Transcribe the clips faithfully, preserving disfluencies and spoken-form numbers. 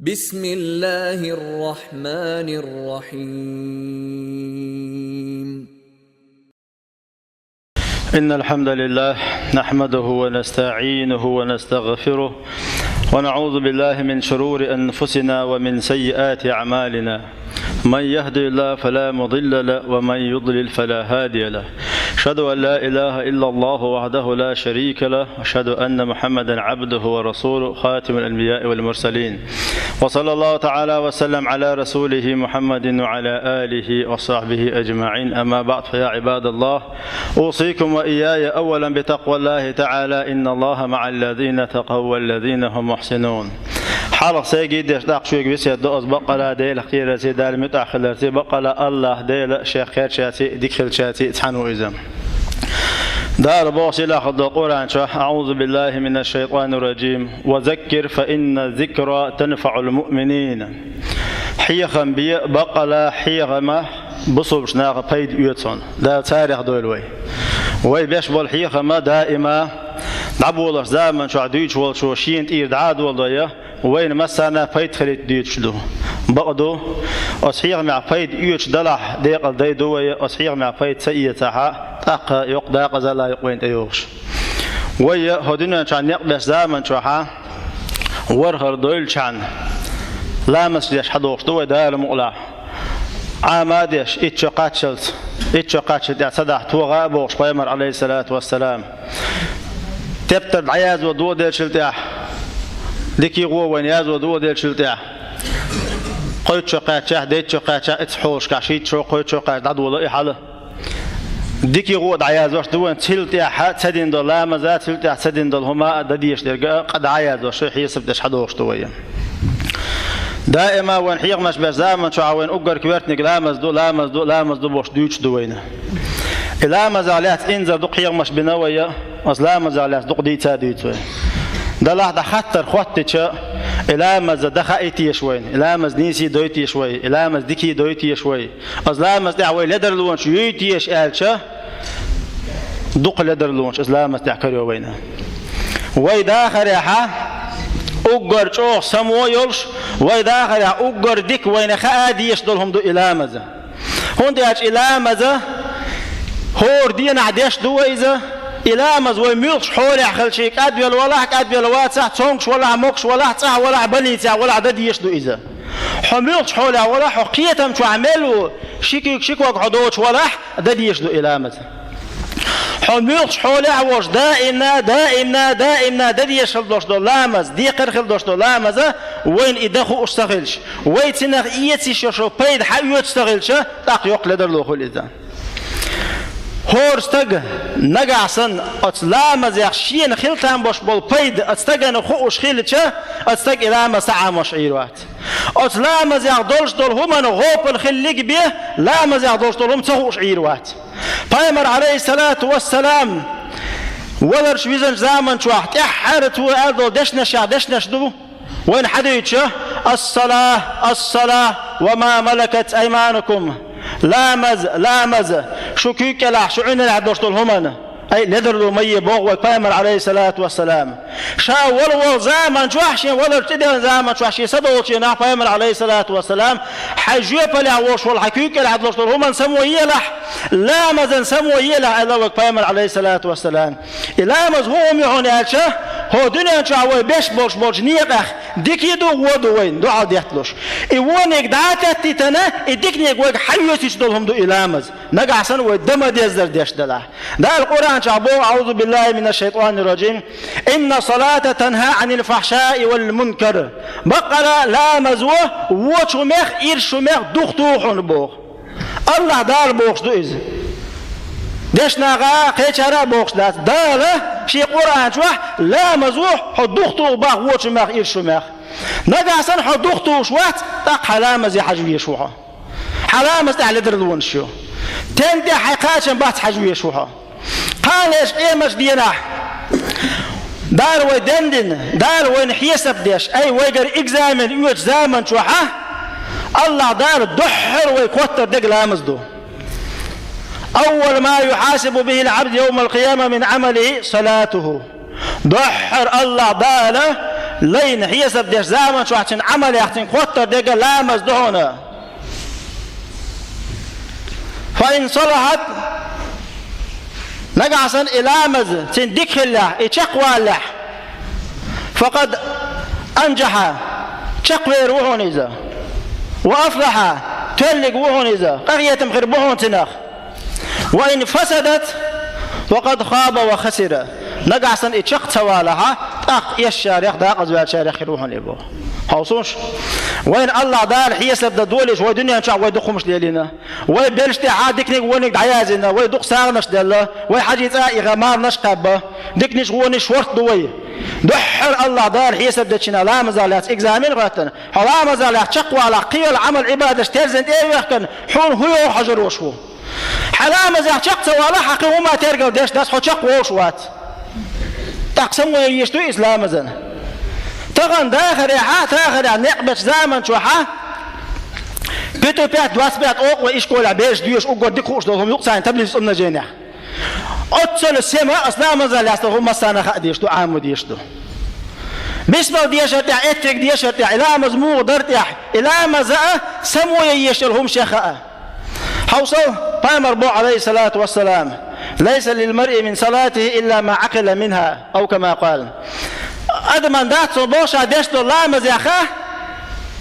بسم الله الرحمن الرحيم. إن الحمد لله نحمده ونستعينه ونستغفره، ونعوذ بالله من شرور أنفسنا ومن سيئات أعمالنا. من يهد الله فلا مضل له، ومن يضلل فلا هادي له. أشهد أن لا إله إلا الله وحده لا شريك له، وأشهد أن محمدا عبده ورسوله، خاتم الأنبياء والمرسلين. وصلى الله تعالى وسلم على رسوله محمد وعلى آله وصحبه أجمعين. أما بعد، فيا عباد الله، أوصيكم وإياي أولا بتقوى الله تعالى، إن الله مع الذين اتقوا والذين هم محسنون. Хьалха сайга деш, тӀаккха шуьга весет до аз баккъала Делах кхерарца, Дала муьтӀахь хиларца, баккъала АллахӀ Дела шех кхаьчачаьрца, дика хилчаьрца цхьаьна ву иза. Дала боху сийлахь долчу Къуръан чохь: أعوذ بالله من الشيطان الرجيم. وذكر فإن الذكرى تنفع المؤمنين. Хьехам бе, баккъала хьехамах бусулбачу наха пайда оьцу хьуна. Дала царех дойла вай. Вай беш болу хьехам даима дӀаболуш заман чохь дуьйцуш волчо шена тӀера дӀа а доладой, вайна массарна пайда хилийта дуьйцуш ду. Бакъ ду, оцу хьехамех пайда оьцуш далахь, декъала дай ду вай, оцу хьехамех пайда ца эцахь, тӀаккха йоккха декъазалла ю вайна тӀейогӀуш. Вай хӀокху дуьнен чохь некъ беш заман чохь ворхӀар дойлучхьана ламаз деш хьадогӀуш ду вай Дала мукъалахь. Ӏама а деш, итт шо кхаччалц, итт шо кхаччалц тӀехь ца дахь тоха а бохуш пайхамар, Ӏалайхиссалату вассалам. Тептар дӀаязо доладелчул тӀехь, дикий гӀо вайна язо доладелчул тӀехь, кхойтта шо кхаьччахь, дейтта шо кхаьччахь, иццахь хьолашкахь шийтта шо, кхойтта шо кхаьччахь дӀадоло и хьала. Дикий гӀо дӀаязош ду вайна, цул тӀехь ца дина долу ламаза, цул тӀехь ца дина долу хӀума а, дан дезаш дерг а къа дӀаязош, хьесап деш хьадогӀуш ду вай. Даима вайн хьехамаш беш заман чохь вайн уггар коьртаниг ламаз ду, ламаз ду, ламаз ду бохуш дуьйцуш ду вайна. И ламазах лаьцна инзар дукха хьехамаш бина вай, оцу ламазах лаьцна дукха дийца а дуьйцу вай. Далахь дӀа хаттар хоттича, и ламаз дан хаий теша вайна, и ламаз нийсий дой теша вай, и ламаз дикий дой теша вай, оцу ламаз тӀехь вай ледарлонаш юй теша аьлча, дукха ледарлонаш оцу ламаз тӀехь карайо вайна. Вай дахарехь, уггар чӀогӀа само а йолуш, вай дахарехь уггар дика вайна хаа дезаш долу хӀума ду и ламаз. ХӀунда аьлча и ламаз хӀора дийнахь деш ду вай иза, и ламаз вай муьлххачу хьолехь хилча, кӀадвелла валахь, кӀадвелла вацахь, цомгуш валахь, могуш валахь, цӀахь валахь, больницехь валахь, дан дезаш ду иза. Хьо муьлххачу хьолехь валахь, хьо кхетам чохь мел ву, ши куьг, ши ког хьо доцуш валахь, дан дезаш ду и ламаз. Хьо муьлххачу хьолехь а волуш, даимна, даимна, даимна дан дезаш хила долуш долу ламаз, декхар хила долуш долу ламаз, вайна и дан хууш ца хилча, вай цунах эца йиш йолу пайда хьаоьцуш ца хилча, тӀаккха йоккха ледарло хуьлу иза. ХӀора стага, нагахь санна оцу ламазех шена хила там болуш болу пайда оцу стагана хууш хилча, оцу стага и ламаз ца Ӏамош Ӏийр вац. Оцу ламазех долуш долу хӀуманна гӀопал хиллиг бе, ламазех долуш долу хӀума ца хууш Ӏийр вац. Пайхамар, Ӏалайхиссалату вассалам, валарш визанчу заман чохь тӀаьххьара цо аьлла долу дешнашех дешнаш ду вайна хьадуьйцуш: «Ас-салах, ас-салах, ва ма малакат айманукум». Ламаз, ламаз, шу куьйга кӀелахь, шу Ӏуьналлехь долуш долу хӀуманна. Ай, ледарло ма е боху вай пайхамар, Ӏалайхиссалату вассалам. Ша вала волу заман чохь, шен валарчу тӀедеана заман чохь, шен са долчу нах пайхамар, Ӏалайхиссалату вассалам, хьайн жоьпаллехь волуш волу, хьайн куьйга кӀелахь долуш долу хӀуманна само елахь, ламазан само елахь, аьлла вай пайхамар, Ӏалайхиссалату вассалам. И ламаз хӀун хӀума ю хьуна аьлча, хӀо дуьнен чохь вай беш болуш болчу некъех дикий ду, вон ду вайна, дуьхьал детталуш. И вониг дӀа а таттийтана, и диканиг вайга хьаоьцуьйтуш долу хӀума ду и ламаз. Нагахь санна вай дан ма деззара деш далахь. Дала Къуръан чохь боху: «Аузу биллахи минаш шайтанир раджим. Инна салата танха анил фахшаи вал мункар». Баккъала ламаз ву вочу хӀумех, ирчу хӀумех духтуху хьуна боху. АллахӀ Дала бохуш ду иза. Дешнаха кхечара а бохуш дац. Дала шен Къуръан чохь ламаз ву хьо духтуху бах вочу хӀумех, ирчу хӀумех. Нагахь санна хьо духтухуш вац, тӀаккха хьан ламазе хьажа везаш ву хьо. Хьан ламаз тӀехь ледарлонаш ю. Тен тӀехь хьайн кхачам бац хьажа везаш ву хьо. Кхана леш къемаш денахь, Дала вай дендина, Дала вайна хьесап деш, ай, вайгара экзамен оьцу заман чохьа, АллахӀ Дала дуьххьара вай коттар дерг ламаз ду. «Аввал ма юхьасибу бихил абд явмал къияма мин амалихи салатуху». Дуьххьара АллахӀ Дала Лайна хьесап деш заман чохь цуьнан Ӏамалех цуьнга хоттар дерг ламаз ду хьуна. فإن صلحت, нагахь санна и ламаз цуьнан дика хиллехь, и чекхваллехь, فقد أنجح, чекхвер ву хьуна иза. وأفلح, тоьллиг ву хьуна иза, къахетам хир бу хьуна цунах. وإن فسدت فقد خاب وخسر. Нагахь санна и чекх ца валахь, тӀаккха эшшарех, дакъазваьллачарех хир ву хьуна и боху. Хьовсуш? Вайна АллахӀ Дала хьесап дан долийча, вай дуьнен чохь вай дукха хӀумаш лелийна. Вай белшаш тӀехь диканиг вониг дӀаяздина, вай дукха сагӀанаш делла, вай хьажий цӀа а ихна, марнаш а кхаьбна, диканаш, вонаш шортта ду вай. Дуьххьара АллахӀ Дала хьесап дечу хенахь ламазах лаьцна экзамен а хӀоьттина, хьо ламазах лаьцна чекхвалахь, кхин йолу Ӏамал, Ӏибадаташ терзина тӀе а вехкина, хьуна хӀун йогӀу хьожур волуш ву. Хьан ламазех чекх ца валахь, хьан кхин хӀума тергал деш дац, хьо чекхволуш вац. ТӀаккха самойлаш ду иза ламазан. Тахана дахарехьа, тахарехь некъ бечу заман чохьа, пятьдесят пять, двадцать пять окъу вай ишколехь бераш доьшу, уггар дика хууш долу хӀума юкъа царна таблица умноженехь. Оццула сема ас ламаза лаьцна хӀума массарна хаа дезаш ду, Ӏамо дезаш ду. Бисмал дешар тӀехь, эттиг дешар тӀехь, и ламаз муха дар тӀехь, и ламаза а само ян еш йолу хӀума шен хаа. Хьовсал, пайхамар бо, алейхиссалату вассалам: «Лайса лил маръи мин салатихи илла ма акъила минха», ау кама къал. Адаман дац цо боху ша деш долу ламазеха,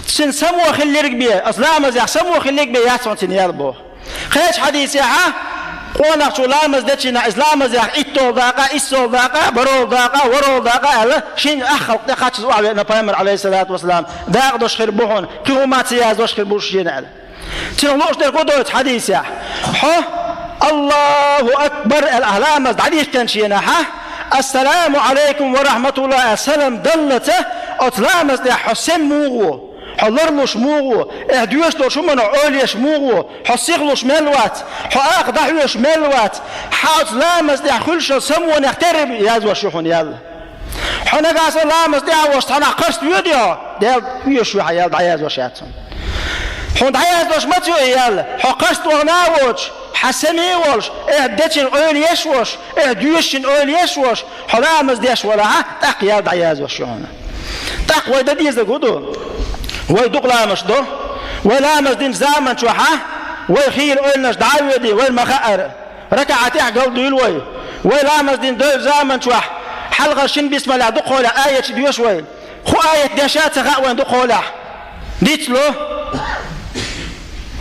цуьнан само хиллирг бен, ас ламазех само хиллирг бен яц хьуна цуьнан ял боху. Кхечу хьадисехьа, къонахчо ламаз дечу хенахь, иза ламазех итталгӀа дакъа, иссалгӀа дакъа, баролгӀа дакъа, воролгӀа дакъа аьлла, шина аххалкх тӀе кхаччалц охьавеана пайхамар, алейхиссалату вассалам, дакъа долуш хир бу хьуна, кхин хӀума ца яздеш хир бу шена аьлла. Цуьнан лууш дерг хӀун ду оцу хьадисехь? Хьо «Аллаху акбар» аьлла ахь ламаз дӀадихкинчу хенахьа, «Ассаламу алейкум ва рахматуллах» аьлла салам даллалц, оцу ламаз тӀехь хьо сема муха ву? Хьо ларлуш муха ву? Эхь доьшуш долчу хӀуманах Ӏойлаеш муха ву? Хьо сихлуш мел вац? Хьо акха дӀахьоьжуш мел вац? Хьан оцу ламаз тӀехь хуьлуш йолу самонех терра яздеш ю хьуна ял? Хьо нагахь санна ламаз тӀехь а волуш цхьанхьа кхарста воьдий хьо? Дела, оьшуш ю хьан ял, дӀаяздеш яц хьуна. Хьуна дӀаяздеш ма ца ю и ял, хьо кхарста вахана а воцуш, хьан сема а волуш, эхь дечун Ӏойлаеш а волуш, эхь доьшучун Ӏойлаеш а волуш, хьо ламаз деш валахьа, тӀаккха ял дӀаяздеш ю хьуна. ТӀаккха вай дан дезарг хӀун ду? Вай дукха ламазаш до. Вай ламаз динчу заман чохьа, вай хийла ойланаш дӀа а воьдий, вайна ма хаара. РакаӀатехь галдуьйлу вай. Вай ламаз дина девлла заман чохь, хьалхара шина бисмаллехь дукхахьолехь аяташ доьшу вай. ХӀун аят деша а ца хаьа вайна дукхахьолехь. Дицло.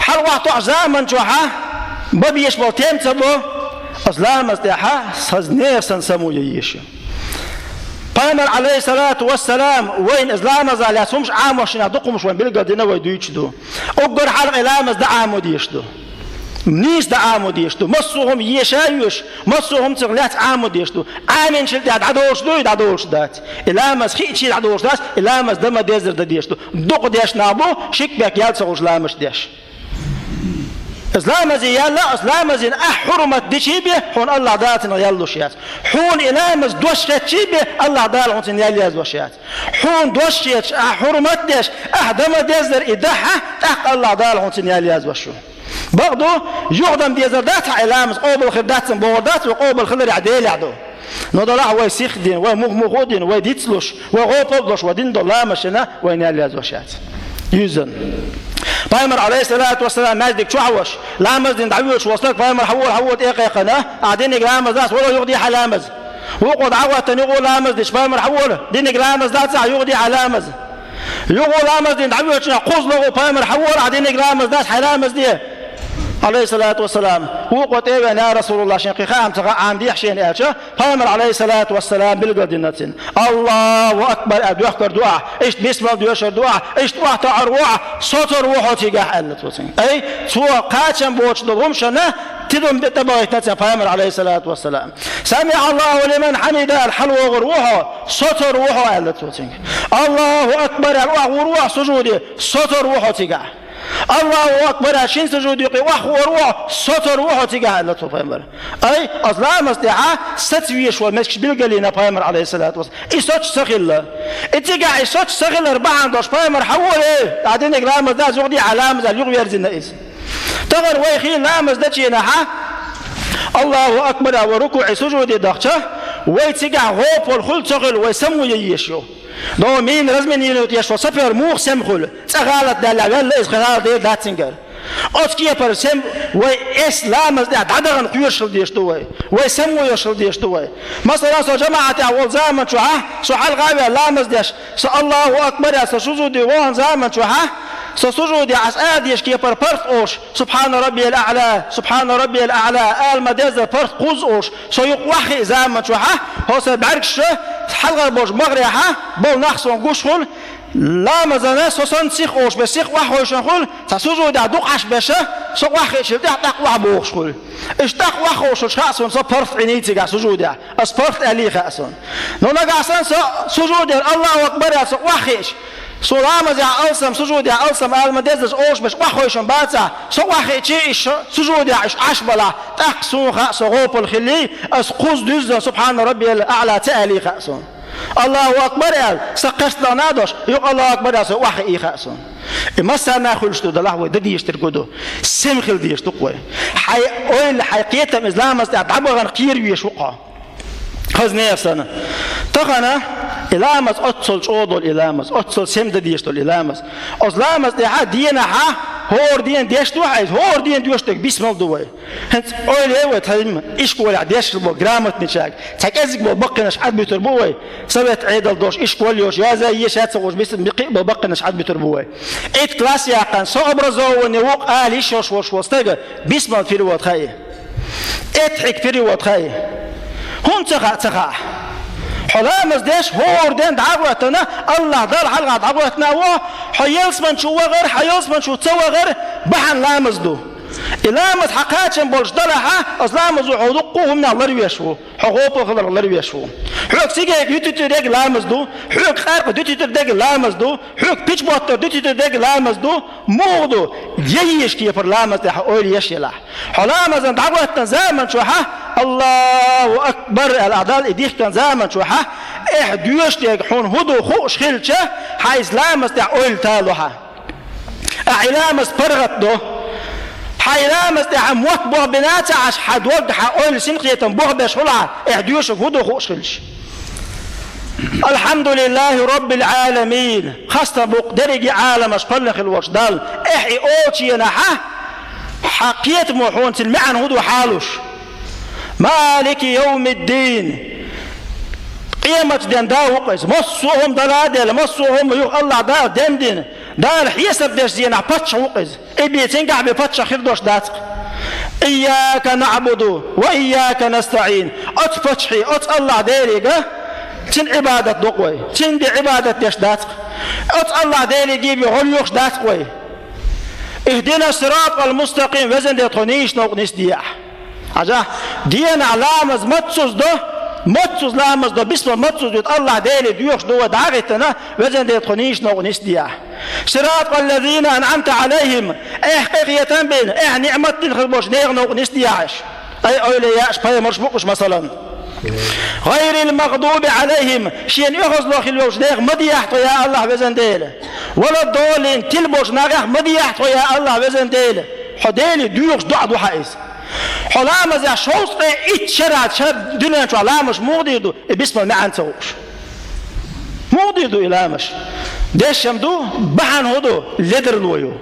Хьалха охьатоьхначу заман чохьа бан безаш болу тема ца бо, аса ламаз тӀехьа саза нехан санна само ян езаш ю. Пайхамар, алейхиссалату вассалам, вайна иза ламаза лаьцна хӀумаш Ӏамош, шена дукха хӀумаш вайна билгал дина, вай дуьйцуш ду. Уггар хьалха и ламаз дан Ӏамо дезаш ду. Нийса дан Ӏамо дезаш ду. Массо а хӀума еша а йоьшу, массо а хӀума цунах лаьцна Ӏамо дезаш ду. Ӏаминчул тӀаьхьа дӀадолуш дуй, дӀадолуш дац. И ламаз хиъчий дӀадолуш дац, и ламаз дан ма деззара дан дезаш ду. Дукха деш нах бу, шик бек ял ца хуьлуш ламазаш деш. Аса ламазе ял а, аса ламазан ахь хьурмат дичий бен, хьуна АллахӀ Дала цунах ял луш яц. Хьуна и ламаз дош хеттачий бен, АллахӀ Дала хьуна цунна ял яздеш яц. Хьуна дош хеташ, ахь хьурмат деш, ахь дан ма деззара и дахьа, тӀаккха АллахӀ Дала хьуна цунна ял яздеш ю. Бакъду, юха дан ма деззара дац хьан и ламаз, къобал хир дац-м бохур дац, вай къобал хиларехь Делехь ду. Но делахь вай сих а дина, вай муха-муха а дина, вай дицлуш, вай гӀопал а долуш, вай дина долу ламаз шена вайна ял яздеш яц. Юьззина. Пайхамар, алейхиссалату вассалам, маьждиг чохь а волуш, ламаз дина дӀавоьдуш волу стаг пайхамар хьан волу, хьан волу тӀе а кхайкхина, ахь диниг ламаз дац, вала юха де хьайн ламаз. Вукхо дӀа а хӀоьттина юха ламаз дича, пайхамар хьан волу, диниг ламаз дац, ахь юха де хьайн ламаз. Юха ламаз дина дӀавоьдучу хенахь кхузза лоху пайхамар хьан волу, ахь диниг ламаз дац, хьайн ламаз де. Алейхиссалату вассалам. Вукхо тӀе а веана, я Расулаллах, шен кхин хаам ца хаьа, Ӏамадехьа шена аьлча, пайхамар, алейхиссалату вассалам, билгал дина цунна. «Аллаху акбар», аьлла, доьхкар ду ахь, иштта бисмал доьшур ду ахь, иштта охьатаӀар ву ахь, соцур ву хьо цигахь, аьлла цо цуьнга. Ай, цо кхачам боцуш долу хӀума шена, тидам бе тӀебахийтина цуьнан пайхамар, алейхиссалату вассалам. «Самиъаллаху лиман хьамидаху», аьлла, хьалавогӀур ву хьо, соцур ву хьо, аьлла цо цуьнга. «Аллаху акбар», аьлла, охьавогӀур ву хьо сужуде, соцур ву хьо цигахь. «Аллаху акбар», аьлла, шина сужуде юкъе охьавогӀур ву хьо, соцур ву хьо цигахь, аьлла цо пайхамар. Ай, аса ламаз тӀехьа саца везаш волу меттигаш билгалйина пайхамар, алейхиссалату вассалам. И соцуш ца хилла. И цигахь и соцуш ца хилар бахьана долуш пайхамар хьан волу, эй, ахь диниг ламаз дац, юха де хьайн ламаз, аьлла, юхаверзина иза. Тахана вай хийла ламаз дечу хенахьа, Аллаху акбар аьлла, вай рукуӀе, сужуде дахча, вай цигахь гӀопал хуьлу ца хуьлу, вай само ян езаш ю. Но мина разминировать еш волу сапер муха сема хуьлу? ЦӀа гӀалат даьлла велла иза, гӀала дер дац цуьнгара. Оцу кепара сема вай эс ламаз тӀехь дӀадахана кхоьруш хила дезаш ду вай. Вай сема вуьйш хила дезаш ду вай. Масала, со жамаӀатехь волу заман чохь, со хьалха а веана ламаз деш, со Аллаху акбар аьлла, со сужуде вахана заман чохь, со сужуде ас ала дезаш кепара паргӀат олуш, «Субхана раббиял аъла, субхана раббиял аъла», ала ма-деззара паргӀат кхузза олуш, со юкъа охьахиъна заман чохь, хӀо сан бӀаьргаш хьалхара болчу магӀарехь болу нах суна гуш хуьлу, ламазана со санна сиха олуш бен сиха охьахевшина хуьлу, цхьа сужудехь дукха Ӏаш беш, со охьахиъчул тӀаьхьа тӀаккха охьабохуш хуьлу. Иштта тӀаккха охьахевшича хаьа суна, со паргӀат Ӏийна цигахь сужудехь, ас паргӀат аьлла хаьа суна. Но нагахь санна со сужудера Аллаху акбар аьлла со охьахиъча, со ламазехь алсам, сужудехь алсам ала ма-деззара олуш беш охьахевшина бацахь, со охьахиъча иштта сужудехь иштта Ӏаш балахь, тӀаккха суна хаьа со гӀопал хиллий, ас кхузза дуьззина «Субхана раббиял аъла» ца аьлла хаьа суна. «Аллаху акбар» аьлла, сан кхерчна дӀа а дош, юкъа «Аллаху акбар» аьлла со охьахиъна хаьа суна. И массарна а хуьлуш ду, делахь вай дан дезаш дерг хӀун ду? Сема хила дезаш ду-кх вай. Хьайн ойла, хьайн кхетам иза ламаз тӀехь дӀабахана кхера везаш ву-кх хьо. Хаза нехан санна. Тахана и ламаз оццул чӀогӀа долу и ламаз, оццул сема дан дезаш долу и ламаз. Оцу ламаз тӀехь денахь хӀора ден деш ду хьайза, хӀора ден доьшург бисмал ду вай. ХӀинца ойла е вай, тхайм ишколехь дешаш болу грамотничаьрга, цхьа кӀезиг болу баккхийнаш Ӏадбуьтур бу вай. Совет Ӏедал долуш ишкол йолуш, яза еш яц а гӀуш, бисмал кхин а болу баккхийнаш Ӏадбуьтур бу вай. Итт класс яьккхина, со образованный ву-кх ала йиш йолуш волу стага, бисмал перевод хаьа. Эттхьиг перевод хаьа. ХӀунда ца хаьа, ца хаьа? Хьо ламаз деш, хӀора ден дӀа а гӀоьттина, Аллах Далла хьалха дӀа а гӀоьттина а ву, хьо ялсамани чу вахар, хьо ялсамани чу ца вахар бахьана ламаз ду. И ламаз хьан кхачам болуш далахь, оцу ламазо хьо дуккха а хӀуманах ларвеш ву, хьо гӀопал хиларх ларвеш ву. Хьоьга цига юьтуьйтур дерг ламаз ду, хьоьга къаркъа дуьтуьйтур дерг ламаз ду, хьоьга пича боттар дуьтуьйтур дерг ламаз ду, муха ду, я езаш кепара ламаз тӀехь ойла еш елахь. Хьо ламазан дӀагӀоьттина заман чохь, «Аллаху акбар» аьлла, ахь Далла и дихкан заман чохь, ахь доьшуш дерг хьуна хӀун ду хууш хилча, хьайца ламаз тӀехь ойла тало хьан. Ахь и ламаз паргӀат до. Хьайн ламаз тӀехь мотт бохбина ца Ӏаш, хьан дог, хьан ойла, синкхетам бохбеш хуьлахь, ахь доьшург хӀун ду хууш хилча. «Алхьамдулиллахи Роббил Ӏаламин». Хастам бу-кх дерриге Ӏаламаш кхоьллина хилла волчу Далла. Ахь и олучу хенахь, хьан кхетамо хьуна цуьнан маьӀна хӀун ду хьалуш? «Малики йовмиддин». Къематан ден да ву-кх иза. Массо а хӀума дала а делла, массо а хӀума юха Аллах Дала дендина, Дала хьесап деш зенахь паччахь ву-кх иза. И бен цуьнгахь бен паччахь хир долуш дац-кх. «Ийяка наъбуду ва ийяка настаӀин». Оцу паччахье, оцу Аллах Деле а цуьнан Ӏибадат до-кх вай. Цуьнан бен Ӏибадат деш дац-кх. Оцу Аллах Деле а бен гӀо лоьхуш дац-кх вай. «Ихдина сиратал мустакъим», везан Дела, тхо нийса новкъа нисдехьа. Хьажахь, денахь ламаз маццуза до, маццуза ламаз до, бисмал маццуза ду, Аллах Деле доьхуш ду вай дӀа а гӀиттина, везан Дела, тхо нийса новкъа нисдехьа. «Сиратал лазина анъамта Ӏалайхим», ахь къинхетам бина, ахь ниъмат дина хир болчу нехан новкъа нисдехьа аша. Ай, ойла е аша, пайхамарш бу-кх уьш, масалан. «Гъайрил магъдуби Ӏалайхим», шена оьгӀазло хилла йолчу нехан ма дехьа тхо, я Аллах, везан Дела. «Валаддоллин», тила болчу нахах ма дехьа тхо, я Аллах, везан Дела. Хьо Деле доьхуш доӀа ду хьан иза. Хьо ламазехь шовзткъе итт шера, шер дуьнен чохь ламазаш муха дийр ду, и бисмал маьӀна ца хууш? Муха дийр ду и ламазаш? Дешам ду, бахьана хӀун ду? Ледарло ю.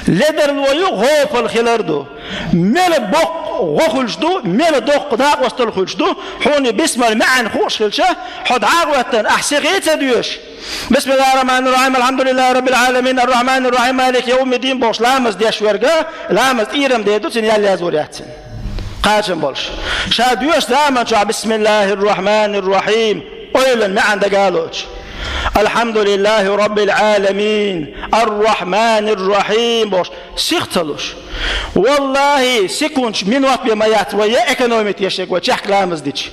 Ледарло ю, гӀопал хилар ду. Мела боккха гӀо хуьлуш ду, мела доккха накъосталла хуьлуш ду, хьуна и бисмал маьӀна хууш хилча, хьо дӀа а гӀоьттина, ахь сихе а ца доьшуш, «Бисмиллахир-рахманир-рахим, алхьамдулиллахи роббил Ӏаламин, ар-рахманир-рахим, малики йовмиддин» бохуш ламаз деш верг, ламаз тӀерам дер ду, цуьнан ял яздийр яц цуьнан. Кхачам болуш. Ша доьшу заман чохь «Бисмиллахир-рахманир-рахим» ойланан маьӀна дага а лоцуш. «Алхьамдулиллахи роббил Ӏаламин, ар-рахманир-рахим» бохуш, сиха ца луш. Валлахи, секундаш, минот бен ма яц вай я экономить еш ерг вай чехка ламаз дича.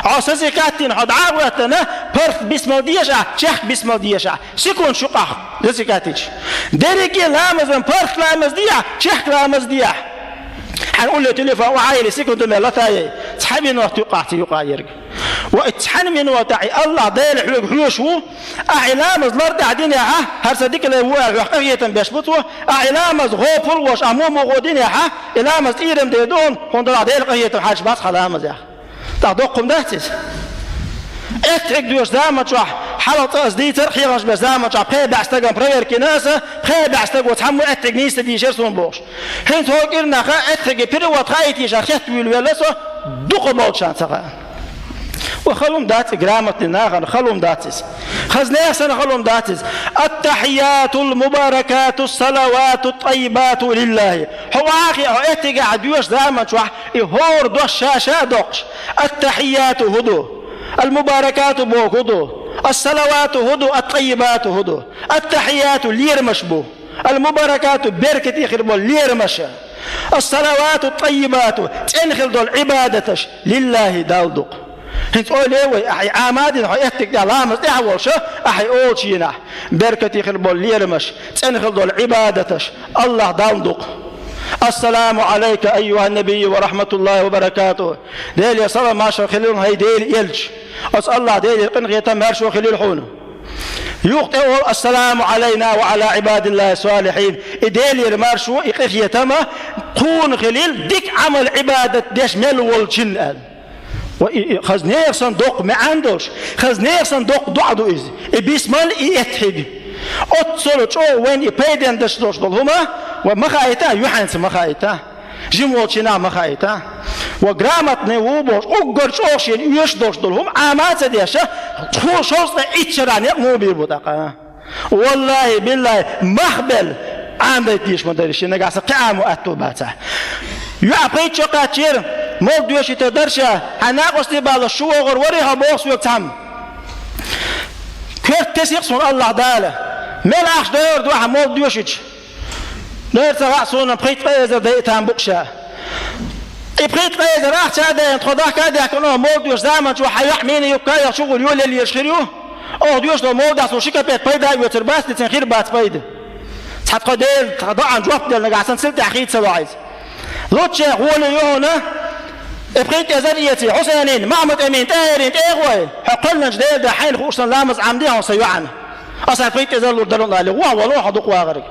Хьо сацикат дина, хьо дӀа а гӀоьттина, паргӀат бисмал деша ахь, чехка бисмал деша ахь. Секундаш юкъахь сацикат дича. Дерриге ламазан, паргӀат ламаз дехьа, чехка ламаз дехьа. Хьайн улле телефон охьа а йиллий, секунда мел лата а яй, цхьа минот юкъахь ца юкъа ерг. Ва и цхьана минотехь и Аллах Дела хьоьга хьоьжуш ву, ахь и ламаз лар тӀехь динехь, хӀара сан дика лай ву аьлла хьох къахетам беш бу цо, ахь и ламаз гӀопал а волуш, ахь муха-муха динехь, и ламаз тӀерам дер ду хьуна, хӀунда аьлча Дела къахетам хьаьрча бац хьан ламазех. ТӀаккха доккха хӀума дац иза? Эттхьиг доьшу заман чохь Хьалха цӀа ас дийцар, хьехамаш беш заман чохь пхеа бӀе стагана проверка йина аса, пхеа бӀе стаго цхьаммо аьттиг нийса дийшира суна бохуш. ХӀинца хӀокху кӀирнахь аьттиге перевод хаийтийша хетта вуьйлавелла со, дукха болчарна ца хаьа. Ва хала хӀума дац и, грамотный нахана хала хӀума дац иза. Хаза нехан санна хала хӀума дац иза. Аттахьиятул мубаракату салавату таййибату лиллахи. Хьо вахе, хьо аьттигехь доьшу заман чохь и хӀора дош ша-ша а доккхуш. Аттахьияту хӀун ду? Ал-мубаракату бохург хӀун ду? Ас-салавату хӀун ду? Ат-таййибату хӀун ду? Ат-тахьияту лерамаш бу. Ал-мубаракату беркате хир болу лерамаш. Ас-салавату ат-таййибату цӀена хир долу Ӏибадаташ лиллахи Далла ду-кх. ХӀинца ойла е вай, ахьа и Ӏама а дина хьо аьттиг тӀехь ламаз тӀехь а волуш, ахьа и олучу дийнахь беркате хир болу лерамаш, цӀена хир долу Ӏибадаташ АллахӀ Далла ду-кх. Ассаламу Ӏалайка, айюхан-набийю, ва рахьматуллахӀи ва баракатухӀ. Делера салам-маршалла хилла хьуна, хӀай Делан элча. Оцу АллахӀ Делера къинхетам, маршо хилийла хьуна. Юха тӀе олу: «Ассаламу Ӏалайна ва Ӏала ӀибадиллахӀи салихьин». И Делера маршо, и къинхетам а кхуна хилийла, дика Ӏамал-Ӏибадат деш мел волчунна аьлла. Ва и, и хаза нехан санна доккха маьӀна долуш, хаза нехан санна доккха доӀа ду иза. И бисмал, и эттхьиг. Оццул чӀогӀа вайна и пайденна деш долуш долу хӀума, ва ма хаийта, юьхьанца ма хаийта. Жима волчу хенахь ма хаийта. Ва грамотный ву бохуш, уггар чӀогӀа шена оьшуш долуш долу хӀума Ӏама а ца деш, цхьа шовзткъе итт шарахь некъ муха бийр бу тӀаккха? ВаллахӀи, биллахӀи, мах белла, Ӏамадайта дезаш ма дара шен, нагахь санна кхин Ӏамо аьтто бацахь. ЙоӀ пхийтта шо кхаьчнера, мовлид доьшуьйтур дара ша, хьайн накъостий балош шу вогӀур варий хьо боху соьга цхьамма. Коьрта тесира суна АллахӀ Дала. Мел ахча дойур ду ахьа мовлид доьшуьйтуш? Дера ца хаьа суна, пхийтта-ткъа эзар дайа там бу-кх ша. И пхийтта-ткъа эзар ахча а дайна, тхо дахка а даьхкина, оха мовлид доьшу заман чохь хьан йоӀ мийна юккъе а яхча, гӀур йолаелла езаш хир ю? Оха доьшу долу мовлидехь суна ши капек пайда а оьцур бац, дицин хир бац пайда. Цхьа тхо Делан, тхан доӀан жоп делла нагахь санна цул тӀаьхьа хийца ца ло иза. Луччехь гӀоле ю хьуна, и пхийтта эзар а эций, Хьусайнин, Махьмад-Эмин, ТӀаьхӀирин тӀе а гӀой, хьо кхоьллинчу Делан дуьхьа хьайна хууш санна ламаз Ӏамаде хьуна сан йоӀана. Аса пхийтта эзар лур дара хьуна алий, вон вало хьо дукха вагӀарг.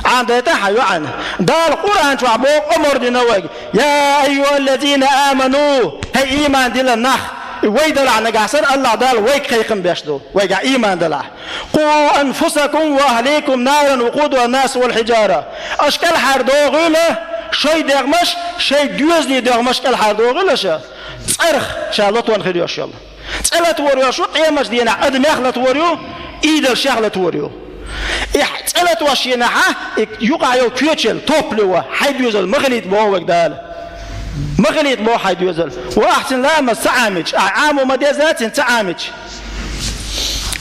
Ӏамадайта хьан йоӀана. Дала Къуръан чохь боху, омар дина вайга: «Я айюхаллазина аману», хӀай ийман диллина нах, и вай делахь нагахь санна АллахӀ Дала вайга кхайкхам беш ду, вайгахь ийман делахь. «Къу анфусакум ва ахликум наран вакъудухан-насу вал-хьиджара». Аша кӀелхьардохийла шайн дегӀмаш, шайн доьзалан дегӀмаш кӀелхьардохийла аша цӀарах, ша латван хир йолуш йолу. ЦӀе латвор йолуш ву къемат дийнахь, адамех латвор ю, идалшех латвор ю. И цӀе латваш йинахьа, и юкъахь йолу коьчал, топливо, хьайн доьзал ма хилийта боху вайга Дала. Ма хилийта боху хьайн доьзал. Ва ахьа цуьнан ламаз ца Ӏамича, ахьа Ӏамо ма деза цуьнан ца Ӏамича.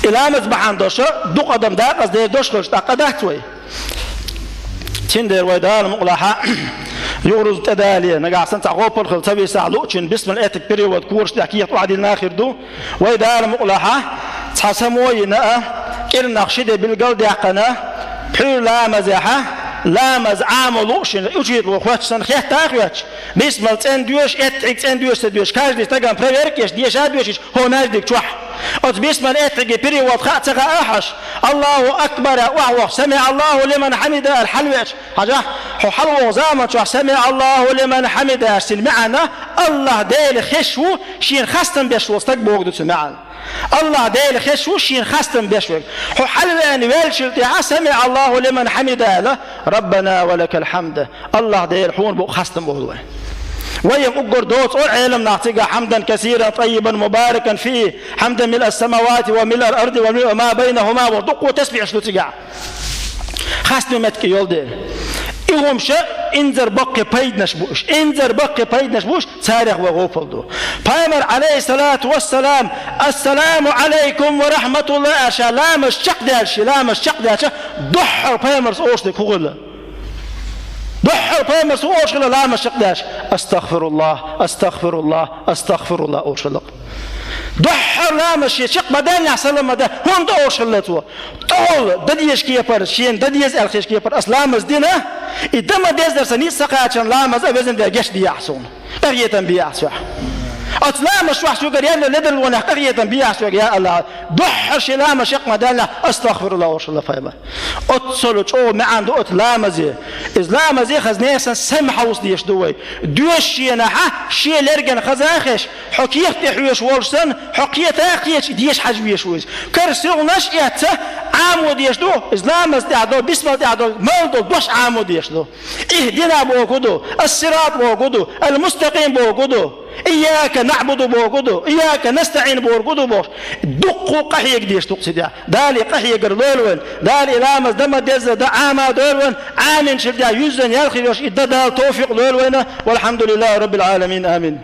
И ламаз бахьана долуш дукха адам дакъаза дер долуш хилча, тӀаккха дац вай. Цундела вай Дала мукъалахь, юхаруза тӀедале, нагахь санна цхьа гӀопал хилла ца висахь, луучун бисмал эттиг перевод кораш тӀехь кехат охьадиллина хир ду. Вай Дала мукъалахь, цхьа само йина а, кӀирнах ши де билгал а даьккхина, пхьуьйра ламазехь, ламаз Ӏамо луушшина, учитело хоьттуш санна хетта а хоьттуш, бисмал цӀена доьшу, эттиг цӀена доьшу ца доьшу, каждый стагана проверка еш, деша а доьшуш, хӀокху маьждиг чохь. Оцу бисмал эттиге перевод хаа ца хаьа хьаша. Аллаху акбар аьлла охьавахча, «Самиъ Аллаху лиман хьамидаху» аьлла хьалавеача, хьажахь, хьо хьалавогӀу заман чохь «Самиъ Аллаху лиман хьамидаху» аьлла, цуьнан маьӀна Аллах Дела хезаш ву, шена хастам беш волу стаг бохург ду цуьнан маьӀна. Аллах Дела хезаш ву, шена хастам беш верг. Хьо хьалавеана ваьллачул тӀаьхьа «Самиъ Аллаху лиман хьамидаху» аьлла, «Раббана ва лакал хьамд». Аллах Дела, хьуна бу хастам олу вай. Вай уггар доцу Ӏеламнах цигахь: «Хьамдан касиран таййибан мубаракан фийхи, хьамдан милас-самавати ва милал арди ва милла ма байнахума», вара дуккха тасбихьаш ду цигахь. Хастаме меттиг йолу дела. И хӀумаш инзар баккхий пайданаш бу уьш. Инзар баккхий пайданаш бу уьш, царех вай гӀопал ду. Пайхамар, алейхиссалату вассалам, «Ассаламу алейкум ва рахматуллах», аьлла, ша ламаз чекхдаьлча, ламаз чекхдаьлча, дуьххьара пайхамарс олуш дерг хӀун хилла? Дуьххьара пайхамарс хӀун олуш хилла ламаз чекхдаьлча? «Астагфируллах, астагфируллах, астагфируллах», олуш хилла. Дуьххьара ламаз шен чекх ма даьллехь, салам ма даьллехь, хӀунда олуш хилла цо? ТӀехула дан деза кепара, шена дан деза аьлла хезачу кепара ас ламаз дина, и дан ма деззара сан ницкъ ца кхачарна ламаз а, Везан Дела, гечдехьа суна. Къинхетам бехьа соьга. Оцу ламаз чохь соьгара яьлла ледарлонех къинхетам бехьа соьга, я Аллах. Дуьххьара шен ламаз чекх ма даьллехь, «Астагфируллах», олуш хилла пайхамар. Оццул чӀогӀа маьӀна ду оцу ламазе. Из ламазе хаза нехан санна сема хьовса дезаш ду вай. Доьшуча шенахьа шен лергана хаза а хезаш, хьо кехат тӀа хьоьжуш волуш санна, хьо кхета а кхеташ, деша хьажа везаш ву иза. Кара сигалнаш а эцна, Ӏамо дезаш ду, из ламаза тӀехь долу, бисмал тӀехь долу, мел долу дош Ӏамо дезаш ду. «Ихдина» бохург хӀун ду, «Ас-сират» бохург хӀун ду, «Ал-мустакъим» бохург хӀун ду, «Ийяка наъбуду» бохург хӀун ду, «Ийяка настаӀин» бохург хӀун ду бохуш, дуккха къахьега дезаш ду-кх цу тӀехь. Дала къахьегар лойла вайна. Дала и ламаз дан ма-деззара дан Ӏама дойла вайна. Ӏамийнчул тӀехь юьззина ял хир йолуш и дан Дала товфикъ лойла вайна. Валхьамдулиллахи раббил Ӏаламин. Амин.